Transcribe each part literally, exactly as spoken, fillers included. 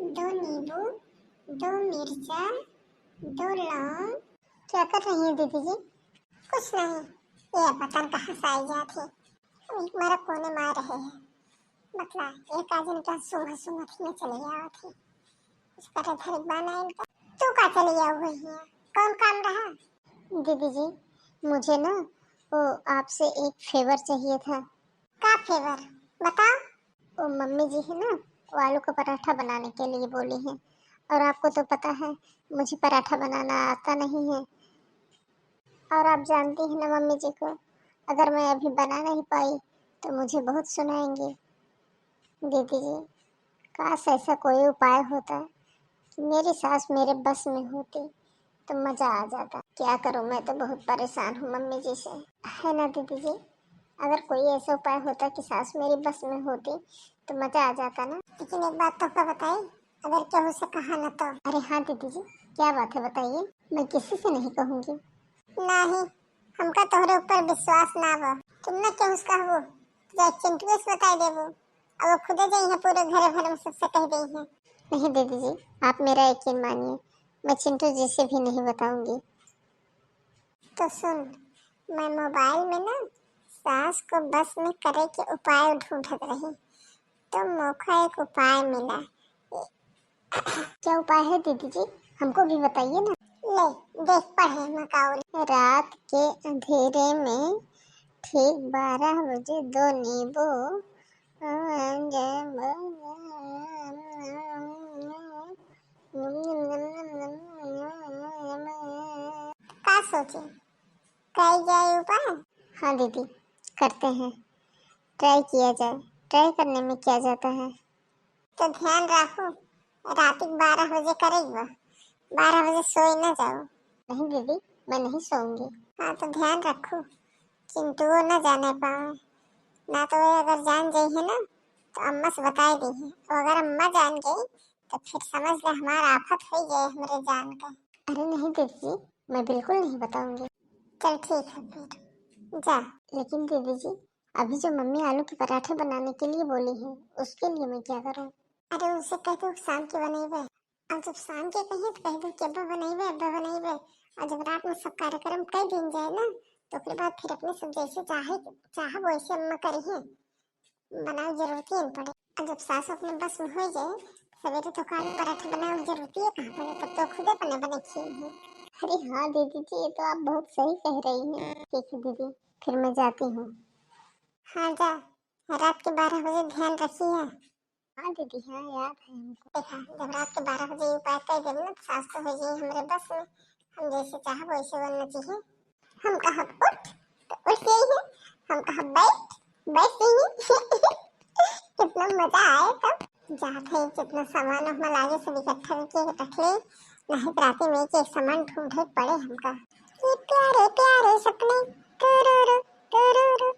दो नींबू, दो मिर्चा, दो लौंग। क्या कर रही हैं दीदी जी? कुछ नहीं, ये पता न कहाँ से आई जात है। एक मारा कोने मार रहे हैं, मतलब एक आज इनका सूंघ सूंघ थी में चले जावत है। इस पर धर बना इनका। तू का चले जाऊ हुई है, कौन काम रहा? दीदी जी, मुझे ना वो आपसे एक फेवर चाहिए था। का फेवर? बताओ। वो मम्मी जी है ना, वो आलू का पराठा बनाने के लिए बोली हैं, और आपको तो पता है मुझे पराठा बनाना आता नहीं है, और आप जानती हैं ना मम्मी जी को, अगर मैं अभी बना नहीं पाई तो मुझे बहुत सुनाएंगे। दीदी जी, काश ऐसा कोई उपाय होता कि मेरी सास मेरे बस में होती तो मजा आ जाता। क्या करूं, मैं तो बहुत परेशान हूँ मम्मी जी से, है ना दीदी जी? अगर कोई ऐसा उपाय होता कि सास मेरी बस में होती तो मजा आ जाता ना। लेकिन एक बात तो का बताई, अगर केहू से कहा ना तो। अरे हाँ दीदी जी, क्या बात है बताइए, मैं किसी से नहीं कहूँगी। नहीं, हमका तोहरे ऊपर विश्वास ना बा। तुम ना केहू से कहबो, जाए चिंटुए से बताई देबो। अब वो खुदे जाई है, पूरे घर भर में सबसे कह गई है। नहीं दीदी जी, आप मेरा यकीन मानिए, मैं चिंटू जी से भी नहीं बताऊंगी। तो सुन, मैं मोबाइल में ना सास को बस में करे के उपाय ढूंढत रही, तो मोका एक उपाय मिला। क्या उपाय है दीदी जी, हमको भी बताइए ना। ले, देख पढ़े मकाउल। रात के अंधेरे में ठीक बारह बजे दो नींबू। का सोचे, कई जाए उपाय? हाँ दीदी, करते हैं, ट्राई किया जाए। ट्राई करने में क्या जाता है? तो ध्यान रखो, रात के बारह बजे करेगी बा, बारह बजे सोए ना जाओ। नहीं दीदी, मैं नहीं सोऊंगी। हाँ तो ध्यान रखो, चिंटुओ ना जाने पावे, ना तो वो अगर जान जाई है ना तो अम्मा से बताए दी है, और अगर अम्मा जान गई तो फिर समझ ले हमार आफत हो गए हमरे जान का। अरे नहीं दीदी जी, मैं बिल्कुल नहीं बताऊंगी। चल ठीक है फिर, जा। लेकिन दीदी जी, अभी जो मम्मी आलू के पराठे बनाने के लिए बोली है, उसके लिए मैं क्या करूँ? अरे उनसे कह दो शाम के बनइबे। अब जब शाम के कहिए तो कह दो कि अब्बा बनइबे, अब्बा बनइबे। और जब रात में सब कार्यक्रम कर दिन जाए ना, तो ओकरे बाद फिर अपने सब जैसे चाहे, चाहब वैसे अम्मा करी है, बनावे जरूरत ही न पड़े। और जब सास अपने बस में हो जाए, सवेरे तो का आलू पराठा बनावे जरूरत ही कहाँ पड़े, तब तो खुदे बने बने खिए हैं। अरे हाँ दीदी जी, ये तो आप बहुत सही कह रही हैं। ठीक है दीदी, फिर मैं जाती हूँ। हाँ जा, रात के बारह बजे ध्यान रखिए। हाँ दीदी, हाँ याद है हमको। देखा, जब रात के बारह बजे ये उपाय कर देब ना, तो सास तो हो जाई हमरे बस में। हम जैसे चाहब वैसे बनना चाहिए। हम कहब उठ, तो उठ गई है। हम कहब बैठ, बैठ गई है। कितना मजा आए तब। जात है, जितना सामान हम लागे सब इकट्ठा करके रख ले, नहीं तो रात में एक एक सामान ढूंढे पड़े हमका। ये प्यारे प्यारे सपने, टुरुरु, टुरुरु,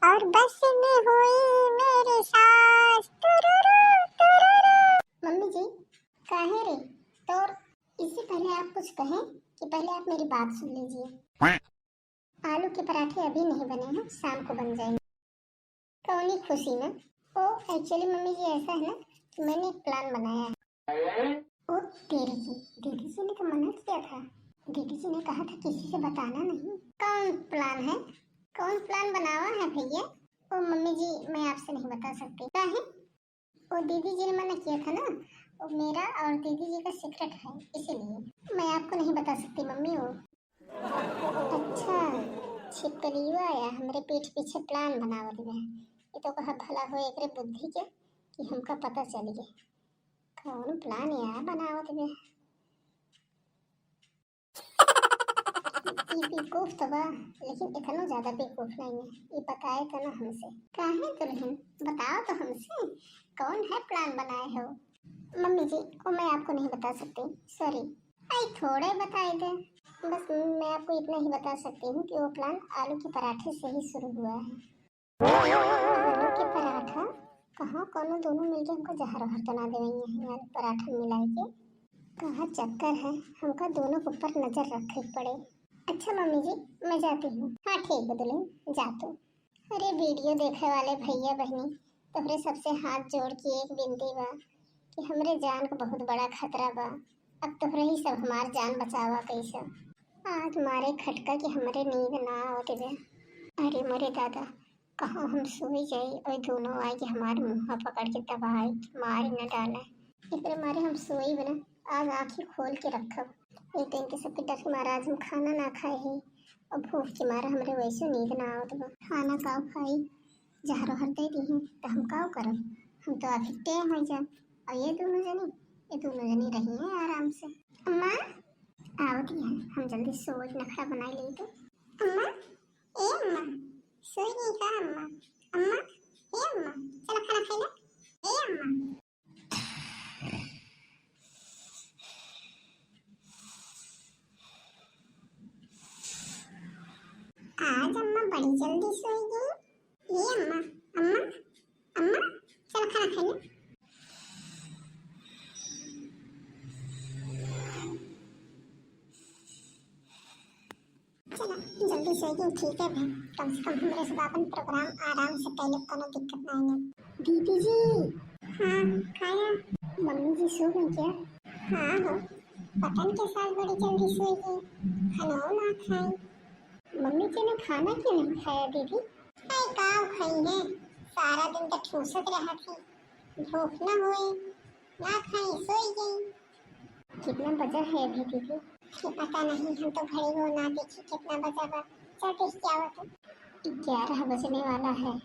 और बस में हुई मेरी सास, टुरुरु, टुरुरु। मम्मी जी, काहे रे? तो इससे पहले आप कुछ कहें कि पहले आप मेरी बात सुन लीजिए। आलू के पराठे अभी नहीं बने हैं, शाम को बन जाएंगे। कौनी खुशी में? ओ, actually मम्मी जी, ऐसा है ना कि मैंने एक प्लान बनाया है। ओ तेरी की, दीदी जी ने तो मना किया था। दीदी जी ने कहा था किसी से बताना नहीं। कौन प्लान है? कौन प्लान बनावा है भैया? ओ मम्मी जी, मैं आपसे नहीं बता सकती। काहे? वो दीदी जी ने मना किया था ना, वो मेरा और दीदी जी का सीक्रेट है, इसीलिए मैं आपको नहीं बता सकती मम्मी। वो अच्छा, छिपकलिया या हमरे पीठ पीछे प्लान बनावत बा। ये तो कहा भला हो एकरे बुद्धि के कि हमका पता चल गया कौन प्लान या बनावत बा। ई बेवकूफ तो बा, लेकिन इतनो ज्यादा बेवकूफ नहीं है। ई बताए तो ना हमसे। काहे दुल्हन, बताओ तो हमसे, कौन है प्लान बनाए हो? मम्मी जी, वो मैं आपको नहीं बता सकती, सॉरी। आई थोड़े बताए दे, बस मैं आपको इतना ही बता सकती हूँ कि वो प्लान आलू के पराठे से ही शुरू हुआ है। आलू के पराठा? कहाँ कौनो दोनों मिलके हमका जहर वहर तो ना देवे हैं आलू पराठा मिलाई के? कहाँ चक्कर है, हमका दोनों के ऊपर नजर रखे के पड़े। अच्छा मम्मी जी, मैं जाती हूँ। हाँ ठीक बा दुल्हन, जा तू। अरे वीडियो देखे वाले भैया बहनी, तोहरे सबसे हाथ जोड़ के एक विनती बा कि हमरे जान का बहुत बड़ा खतरा बा। अब तोहरे ही सब हमार जान बचावा कैसे। आज मारे खटका कि हमरे नींद ना आवत बे। अरे मोरे दादा, कहाँ हम सोई जाई और दोनों आए कि हमार मुँह पकड़ के दबाए, मार न डाले। एकरे मारे हम सोई बना, आज आँखी खोल के रखब। एक तो इनके सबके डर के मारे आज हम खाना ना खाए ही और भूख के मारे हमरे वैसे नींद ना आवत बा। खाना का खाई, जहर ओहर दे दी हैं, तो हम का करब? हम तो आखिर टेम हो जाब। और ये दोनों जनी, ये दोनों जनी रही हैं आराम से। अम्मा, आवत ही है, हम जल्दी सोच नखरा बनाई ले तो। अम्मा, ए अम्मा, सोई गई का अम्मा? अम्मा, ए अम्मा, चलो खाना खाई ले। ए अम्मा। आज अम्मा बड़ी जल्दी सोई गई। ए अम्मा, अम्मा, अम्मा, चलो खाना खाई ले। चलो, जल्दी सोई गई, ठीक है बहन, कम से कम हमरे सब अपन प्रोग्राम आराम से कैले, कोनो दिक्कत नहीं है। दीदी जी। हाँ, खाया। मम्मी जी सो गई क्या? हाँ हो, पता नहीं कैसे आज बड़ी जल्दी सोई गई, खाना ना खाई। मम्मी जी ने खाना क्यों नहीं खाया दीदी? अरे का खाई है, सारा दिन तो ठूसत रहा थी, भूख ना होए, ना खाई, सोई गई। कितना बजा है अभी दीदी? अरे पता नहीं, हम तो घड़ी वो ना देखी कितना बजा बा। चल देख के आवत है। ग्यारह बजने वाला है।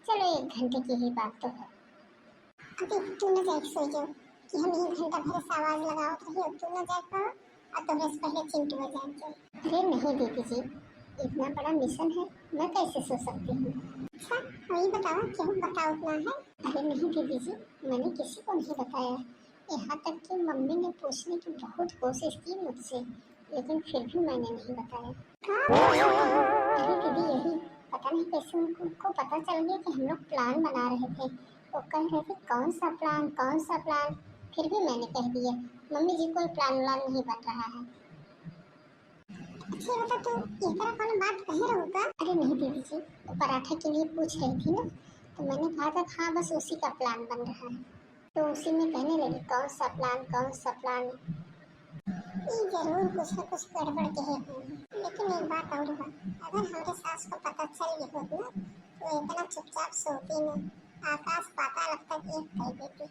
चलो, एक घंटे की ही बात तो है। अबे तू न जाए सोई जाओ कि हम एक घंटा भर से आवाज लगावत रही, अब तू न जाए पाओ और तोहरे से पहले चिंटू जाए जाए। अरे नहीं दीदी जी, इतना बड़ा मिशन है, मैं कैसे सो सकती हूँ? अच्छा, वही बताओ, क्यों बताओ इतना है? अरे नहीं दीदी जी, मैंने किसी को नहीं बताया। यहाँ तक कि मम्मी ने पूछने की बहुत कोशिश की मुझसे, लेकिन फिर भी मैंने नहीं बताया। अरे दीदी, यही पता नहीं कैसे उनको, उनको पता चल गया कि हम लोग प्लान बना रहे थे। वो कह रहे थे, "कौन सा प्लान, कौन सा प्लान?" फिर भी मैंने कह दिया, "मम्मी जी, कोई प्लान व्लान नहीं बन रहा है।" अच्छा, ये बता, तू एकरा कौनो बात कहे रहू का? अरे नहीं दीदी जी, वो पराठा के लिए पूछ रही थी ना, तो मैंने कहा था, "हाँ, बस उसी का प्लान बन रहा है।" तो उसी में कहने लगी, "कौन सा प्लान, कौन सा प्लान?" ई जरूर कुछ न कुछ गड़बड़ कहे होंगे। लेकिन एक बात और बा, अगर हमरे सास को पता चल गई होत ना, तो इतना चुपचाप सोती ना, आकाश पाताल अब तक एक कर देती।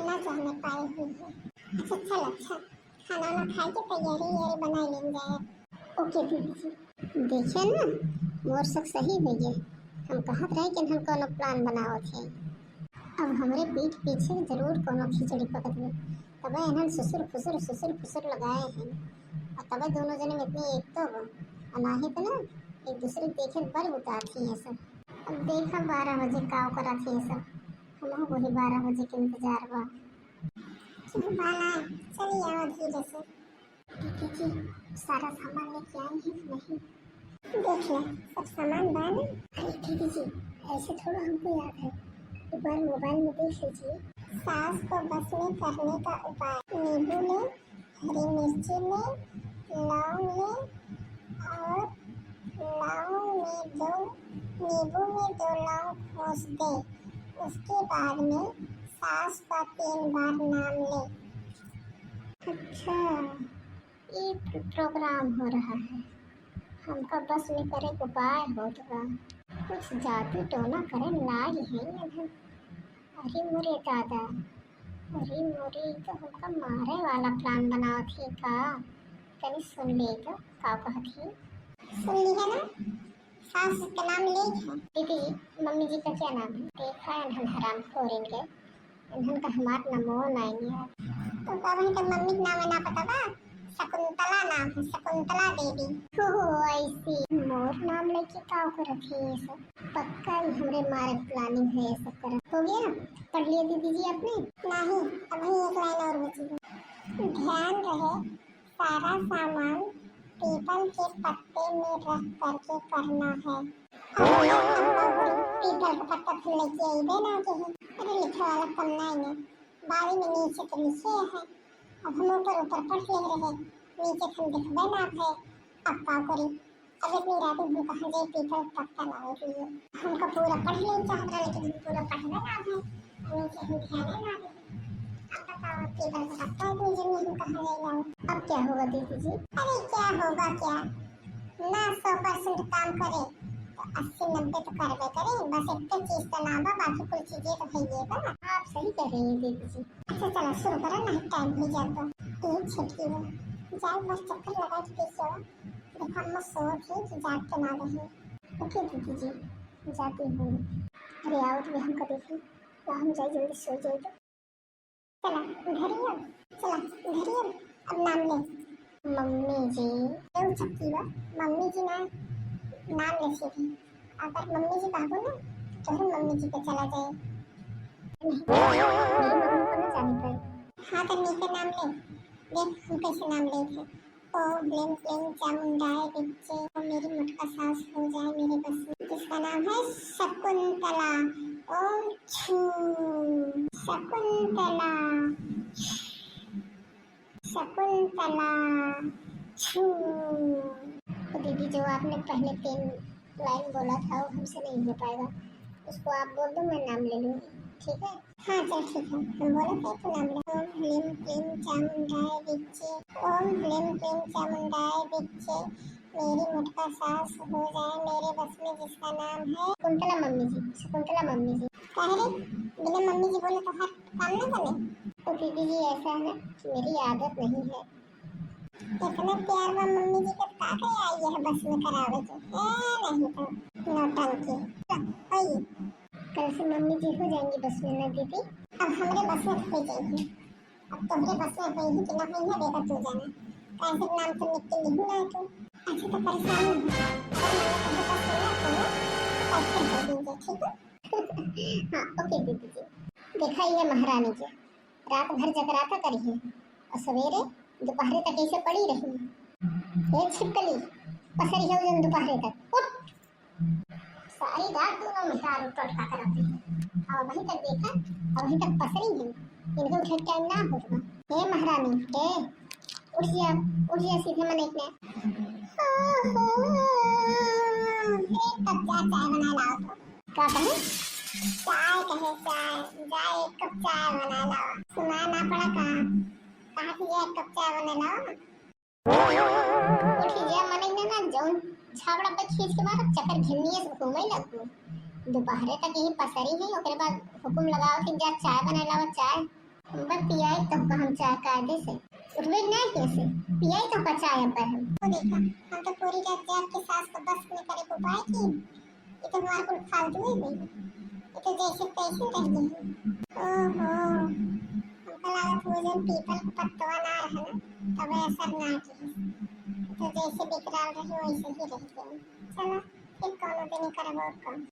ना जाने पाए हुई है। अच्छा चल, अच्छा, खाना वाना खाए के तैयारी वैयारी बनाई लेन जाए। ओके दीदी जी। देखे ना, मोर शक सही हो गए। हम कहत रहे कि हम कोनो प्लान बनावत है। अब हमरे पीठ पीछे जरूर कोनो खिचड़ी पकत बा। तबे इन्हन सुसुर फुसुर, सुसुर फुसुर लगाए हैं। और तबे दोनों जने में इतनी एक तो बा। और ना ही तो ना, एक दूसरे के देखे बड़ उतारती हैं सब। अब देखा बारह बजे का करत हैं सब। हमहू वही बारह बजे के इंतजार बा। चुप बाला, चली आओ धीरे से। दीदी जी, सारा सामान लेके आई हैं कि नहीं? देख ले, सब सामान बा ना? अरे दीदी जी, ऐसे थोड़ा हमको याद है, एक बार मोबाइल में देख लीजिए। सास को बस में करने का उपाय। नींबू में, हरी मिर्ची में, लौंग में और लौंग में दो, नींबू में दो लौंग खोस दे। उसके बाद में सास का तीन बार नाम ले। अच्छा, ये प्रोग्राम हो रहा है। हमका बस में करे के उपाय होत बा। कुछ जादू टोना करे लाग है ये। अरे मोरे दादा, अरे मोरे, ई तो हमका मारे वाला प्लान बनावत ही का? तनी सुन ले तो, का कहत ही? सुन ली है ना? सास के नाम ले है। दीदी, मम्मी जी का क्या नाम है? देखा है हम हराम खोरेंगे। इन्हन का हमार नमो नाई है। तो का वही तो मम्मी के नाम ना पता बा? शकुंतला नाम है, शकुंतला देवी। ओहो, ऐसी। मोर नाम लेके का करत है ये सब? पक्का ही हमरे मारे planning है ये सब करत। हो गया? पढ़ लिया दीदी जी आपने? नहीं, अभी एक लाइन और बची है। ध्यान रहे, सारा सामान पीपल के पत्ते में रख करके करना है। अब यहाँ हम लोग पीपल का पत्ता फूल लेके अइबे ना के हैं। अरे लिखे वाला पन्ना ही ना, बारी में नीचे तो लिखे है। अब हम ऊपर ऊपर पढ़ ले रहे, नीचे हम देखबे ना है। अब का करी? अब इतनी रात में हम कहाँ जाए पीपल का पत्ता लावे के लिए? हमको पूरा पढ़ ले चाहत रहे, लेकिन हम पूरा पढ़बे ना है। नीचे हम ध्यान ना दे। पीपल के पत्ता दीजिए, नहीं कहाँ ले जाओ। अब क्या होगा दीदी जी? अरे क्या होगा क्या, ना सौ परसेंट काम करे तो अस्सी नब्बे तो करबे करे। बस एक चीज तो ना बा, बाकी कुल चीजें तो है ये बा। आप सही कह रही हैं दीदी जी। अच्छा चला शुरू करा, नहीं टाइम हो जाता। ये छटकी बा, जाओ बस चक्कर लगा के देखो। देखा अम्मा सो थी कि जाग तो ना रही। ओके दीदी जी, जाती हूँ। अरे आओ तो हमको देखी, तो हम जाए जल्दी सो जाए तो। चला घरिया, चला घरिया, अब नाम ले। मम्मी जी, क्यों छटकी बा? मम्मी जी ना, नाम ले सीधी। अगर मम्मी जी कहबो ना, तो तोहरे मम्मी जी पे चला जाए। नहीं, मेरी मम्मी को ना जाने पाए। हाँ तो नीचे नाम ले, देख हम कैसे नाम लेते हैं। ओम ह्लीं क्लीं चामुंडाय विच्चे, मेरी मुटका सास हो जाए मेरे बस में, जिसका नाम है शकुंतला। ओम छू शकुंतला, शकुंतला छू। तो दीदी, जो आपने पहले तीन लाइन बोला था, वो हमसे नहीं हो पाएगा, उसको आप बोल दो, मैं नाम ले लूँगी, ठीक है? हाँ चल ठीक है, हम बोले थे तो नाम ले। ओम ह्लीं क्लीं चामुंडाय विच्चे, ओम ह्लीं क्लीं चामुंडाय विच्चे, मेरी मुटका सास हो जाए मेरे बस में, जिसका नाम है शकुंतला मम्मी जी, शकुंतला मम्मी जी। काहे रे, बिना मम्मी जी बोले तो हर काम ना बने। तो दीदी जी ऐसा है ना कि मेरी आदत नहीं है। इतना प्यार बा मम्मी जी के, का करे आई है बस में करावे के? ए, नहीं तो नौटंकी। ओए, कल से मम्मी जी हो जाएंगी बस में ना दीदी। अब हमरे बस में हो जाएंगी, अब तोहरे बस में होई ही कि ना होई है, बेटा तू जाना। काहे से नाम तो लिख के लिहू ना तू। अच्छा तो परेशान मत हो, अगर मैंने तोहरे बस में ना होई, तो कल फिर हो जाएंगे, ठीक है? हाँ, ओके दीदी जी। देखा ये महारानी जी, रात भर जगराता करी है और सवेरे दोपहरे तक ऐसे पड़ी रही है। ए छिपकली, पसरी है जौन दोपहरे तक, उठ। सारी रात दोनों मेहरारू टोटका करत रही। और वहीं तक देखा, और वहीं तक पसरी है। इनके उठे टाइम ना होत बा। हे महारानी, हे, उठ जा, उठ जा सीधे मन एक ने। एक कप चाय, चाय बना लाओ तो। का कहे? चाय कहे, चाय, जा एक कप चाय बना लाओ। सुनाई ना पड़ा का? कहा कि जा एक कप चाय बना लाओ। उठी जे मनई ने ना जौन छाबड़ा पे खींच के मारब, चक्कर घिन्निए से घूमे लगबू। दोपहरे तक यही पसरी है, ओकरे बाद हुकुम लगाओ कि जा चाय बना लावा, चाय। बस पियाई तो हम चाय कायदे से। उठबे ना कैसे? पियाई तो चाय अब हम। वो देखा, हम तो पूरी रात जाग के सास को बस में करे को उपाय की। ये तो हमारे कुल फालतू ही हुई। ये तो जैसे तैसे रह गई। ओहो, हमका लागत वो जौन पीपल के पत्तवा ना रहे ना, तब असर ना की। ये तो जैसे बिकराल रही वैसे ही रह गई। चला, फिर कौनो दिन करबो काम।